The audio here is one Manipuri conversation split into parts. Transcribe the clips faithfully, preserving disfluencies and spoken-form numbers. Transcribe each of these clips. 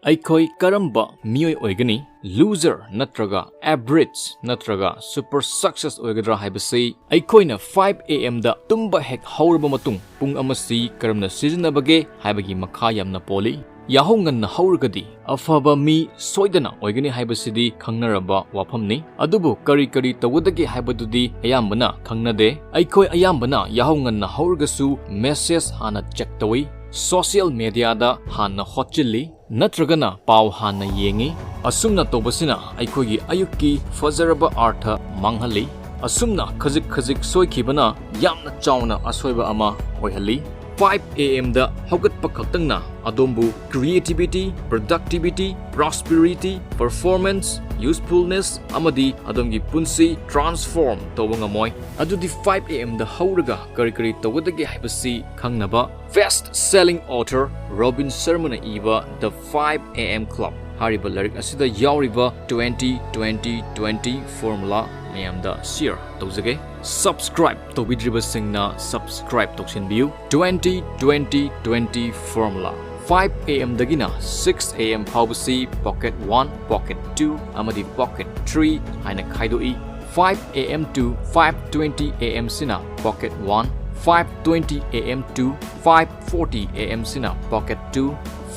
ꯑꯩꯈꯣꯏ ꯀꯔꯝꯕ ꯃꯤꯑꯣꯏ ꯑꯣꯏꯒꯅꯤ? Loser ꯅꯠꯇ꯭ꯔꯒ average ꯅꯠꯇ꯭ꯔꯒ super success ꯑꯣꯏꯒꯗ꯭ꯔꯥ ꯍꯥꯏꯕꯁꯤ ꯑꯩꯈꯣꯏꯅ five A M ꯗ ꯇꯨꯝꯕ ꯍꯦꯛ ꯍꯧꯔꯕ ꯃꯇꯨꯡ ꯄꯨꯡ ꯑꯃꯁꯤ ꯀꯔꯝꯅ ꯁꯤꯖꯤꯟꯅꯕꯒꯦ ꯍꯥꯏꯕꯒꯤ ꯃꯈꯥ ꯌꯥꯝꯅ ꯄꯣꯜꯂꯤ꯫ ꯌꯥꯍꯧ ꯉꯟꯅ ꯍꯧꯔꯒꯗꯤ ꯑꯐꯕ ꯃꯤ ꯁꯣꯏꯗꯅ ꯑꯣꯏꯒꯅꯤ ꯍꯥꯏꯕꯁꯤꯗꯤ ꯈꯪꯅꯔꯕ ꯋꯥꯐꯝꯅꯤ꯫ ꯑꯗꯨꯕꯨ ꯀꯔꯤ ꯀꯔꯤ ꯇꯧꯒꯗꯒꯦ ꯍꯥꯏꯕꯗꯨꯗꯤ ꯑꯌꯥꯝꯕꯅ ꯈꯪꯅꯗꯦ꯫ ꯑꯩꯈꯣꯏ ꯑꯌꯥꯝꯕꯅ ꯌꯥꯍꯧ ꯉꯟꯅ ꯍꯧꯔꯒꯁꯨ message ꯍꯥꯟꯅ check ꯇꯧꯏ, social media ꯗ ꯍꯥꯟꯅ ꯍꯣꯠꯆꯤꯜꯂꯤ, ꯅꯠꯇ꯭ꯔꯒꯅ ꯄꯥꯎ ꯍꯥꯟꯅ ꯌꯦꯡꯏ꯫ ꯑꯁꯨꯝꯅ ꯇꯧꯕꯁꯤꯅ ꯑꯩꯈꯣꯏꯒꯤ ꯑꯌꯨꯛꯀꯤ ꯐꯖꯔꯕ ꯑꯥꯔꯊ ꯃꯥꯡꯍꯜꯂꯤ꯫ ꯑꯁꯨꯝꯅ ꯈꯖꯤꯛ ꯈꯖꯤꯛ ꯁꯣꯏꯈꯤꯕꯅ ꯌꯥꯝꯅ ꯆꯥꯎꯅ ꯑꯁꯣꯏꯕ ꯑꯃ ꯑꯣꯏꯍꯜꯂꯤ꯫ Five A M ꯗ ꯍꯧꯒꯠꯄ ꯈꯛꯇꯪꯅ ꯑꯗꯣꯝꯕꯨ creativity, productivity, prosperity, performance, usefulness ꯑꯃꯗꯤ ꯑꯗꯣꯝꯒꯤ ꯄꯨꯟꯁꯤ transform ꯇꯧꯕ ꯉꯝꯃꯣꯏ꯫ ꯑꯗꯨꯗꯤ five A M ꯗ ꯍꯧꯔꯒ ꯀꯔꯤ ꯀꯔꯤ ꯇꯧꯒꯗꯒꯦ ꯍꯥꯏꯕꯁꯤ ꯈꯪꯅꯕ, best selling author ꯔꯣꯕꯤꯟ ꯁꯔꯃꯅ ꯏꯕ The Five A M Club ꯍꯥꯏꯔꯤꯕ ꯂꯥꯏꯔꯤꯛ ꯑꯁꯤꯗ ꯌꯥꯎꯔꯤꯕ twenty twenty twenty formula ꯃꯌꯥꯝꯗ share ꯇꯧꯖꯒꯦ꯫ Subscribe ꯇꯧꯕꯤꯗ꯭ꯔꯤꯕꯁꯤꯡꯅ subscribe ꯇꯧꯁꯤꯟꯕꯤꯌꯨ꯫ Twenty twenty twenty formula꯫ Five A M ꯗꯒꯤꯅ six A M ꯐꯥꯎꯕꯁꯤ pocket one, pocket two ꯑꯃꯗꯤ pocket three ꯍꯥꯏꯅ ꯈꯥꯏꯗꯣꯛꯏ꯫ Five A M to five twenty A M ꯁꯤꯅ pocket one, five twenty A M to five forty A M ꯁꯤꯅ pocket two,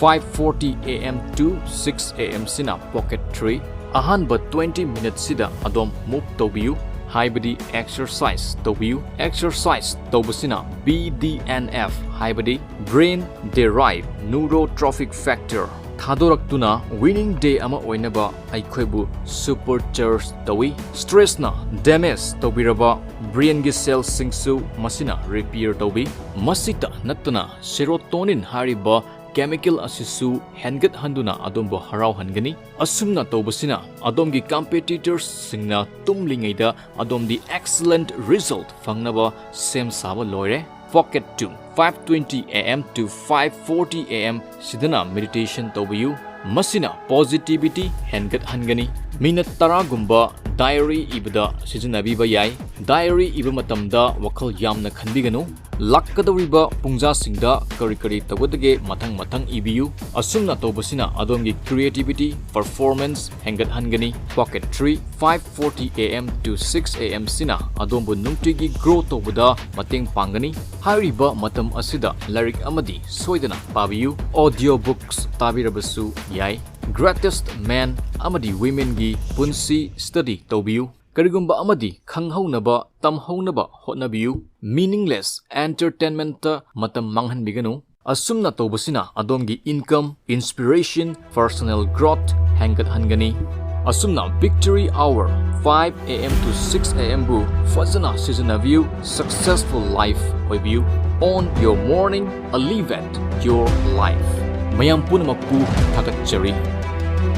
five forty A M to six A M ꯁꯤꯅ pocket three꯫ ꯑꯍꯥꯟꯕ twenty minute ꯁꯤꯗ ꯑꯗꯣꯝ move ꯇꯧꯕꯤꯌꯨ, ꯍꯥꯏꯕꯗꯤ exercise ꯇꯧꯕꯤꯌꯨ꯫ Exercise ꯇꯧꯕꯁꯤꯅ B D N F ꯍꯥꯏꯕꯗꯤ brain derived neurotrophic factor ꯊꯥꯗꯣꯔꯛꯇꯨꯅ winning day ꯑꯃ ꯑꯣꯏꯅꯕ ꯑꯩꯈꯣꯏꯕꯨ super charge ꯇꯧꯏ꯫ Stress ꯅ damage ꯇꯧꯕꯤꯔꯕ brain ꯒꯤ cell ꯁꯤꯡꯁꯨ ꯃꯁꯤꯅ repair ꯇꯧꯕꯤ꯫ ꯃꯁꯤꯇ ꯅꯠꯇꯅ serotonin ꯍꯥꯏꯔꯤꯕ chemical ꯑꯁꯤꯁꯨ ꯍꯦꯟꯒꯠꯍꯟꯗꯨꯅ ꯑꯗꯣꯝꯕꯨ ꯍꯔꯥꯎꯍꯟꯒꯅꯤ꯫ ꯑꯁꯨꯝꯅ ꯇꯧꯕꯁꯤꯅ ꯑꯗꯣꯝꯒꯤ competitors ꯁꯤꯡꯅ ꯇꯨꯝꯂꯤꯉꯩꯗ ꯑꯗꯣꯝꯗꯤ excellent result ꯐꯪꯅꯕ ꯁꯦꯝ ꯁꯥꯕ ꯂꯣꯏꯔꯦ꯫ Pocket two, five twenty A M to five forty A M ꯁꯤꯗꯅ meditation ꯇꯧꯕꯤꯌꯨ꯫ ꯃꯁꯤꯅ positivity ꯍꯦꯟꯒꯠꯍꯟꯒꯅꯤ꯫ Minute ꯇꯔꯥꯒꯨꯝꯕ diary ꯏꯕꯗ ꯁꯤꯖꯤꯟꯅꯕꯤꯕ ꯌꯥꯏ꯫ Diary ꯏꯕ ꯃꯇꯝꯗ ꯋꯥꯈꯜ ꯌꯥꯝꯅ ꯈꯟꯕꯤꯒꯅꯨ꯫ ꯂꯥꯛꯀꯗꯧꯔꯤꯕ ꯄꯨꯡꯖꯥꯁꯤꯡꯗ ꯀꯔꯤ ꯀꯔꯤ ꯇꯧꯒꯗꯒꯦ ꯃꯊꯪ ꯃꯊꯪ ꯏꯕꯤꯌꯨ꯫ ꯑꯁꯨꯝꯅ ꯇꯧꯕꯁꯤꯅ ꯑꯗꯣꯝꯒꯤ creativity, performance ꯍꯦꯟꯒꯠꯍꯟꯒꯅꯤ꯫ Pocket three, five forty A M to six A M ꯁꯤꯅ ꯑꯗꯣꯝꯕꯨ ꯅꯨꯡꯇꯤꯒꯤ grow ꯇꯧꯕꯗ ꯃꯇꯦꯡ ꯄꯥꯡꯒꯅꯤ꯫ ꯍꯥꯏꯔꯤꯕ ꯃꯇꯝ ꯑꯁꯤꯗ ꯂꯥꯏꯔꯤꯛ ꯑꯃꯗꯤ ꯁꯣꯏꯗꯅ ꯄꯥꯕꯤꯌꯨ꯫ Audio books ꯇꯥꯕꯤꯔꯕꯁꯨ ꯌꯥꯏ꯫ Greatest Men ꯑꯃꯗꯤ Womenꯒꯤ ꯄꯨꯟꯁꯤ study ꯇꯧꯕꯤꯌꯨ꯫ ꯀꯔꯤꯒꯨꯝꯕ ꯑꯃꯗꯤ ꯈꯪꯍꯧꯅꯕ, ꯇꯝꯍꯧꯅꯕ ꯍꯣꯠꯅꯕꯤꯌꯨ꯫ Meaningless entertainmentꯇ ꯃꯇꯝ ꯃꯥꯡꯍꯟꯕꯤꯒꯅꯨ꯫ ꯑꯁꯨꯝꯅ ꯇꯧꯕꯁꯤꯅ ꯑꯗꯣꯝꯒꯤ income, inspiration, personal growth ꯍꯦꯟꯒꯠꯍꯟꯒꯅꯤ꯫ ꯑꯁꯨꯝꯅ Victory Hour five A M to six A M ꯕꯨ ꯐꯖꯅ ꯁꯤꯖꯤꯟꯅꯕꯤꯌꯨ, successful life ꯑꯣꯏꯕꯤꯌꯨ꯫ Own your morning, elevate your life꯫ ꯃꯌꯥꯝ ꯄꯨꯝꯅꯃꯛꯄꯨ ꯊꯥꯒꯠꯆꯔꯤ꯫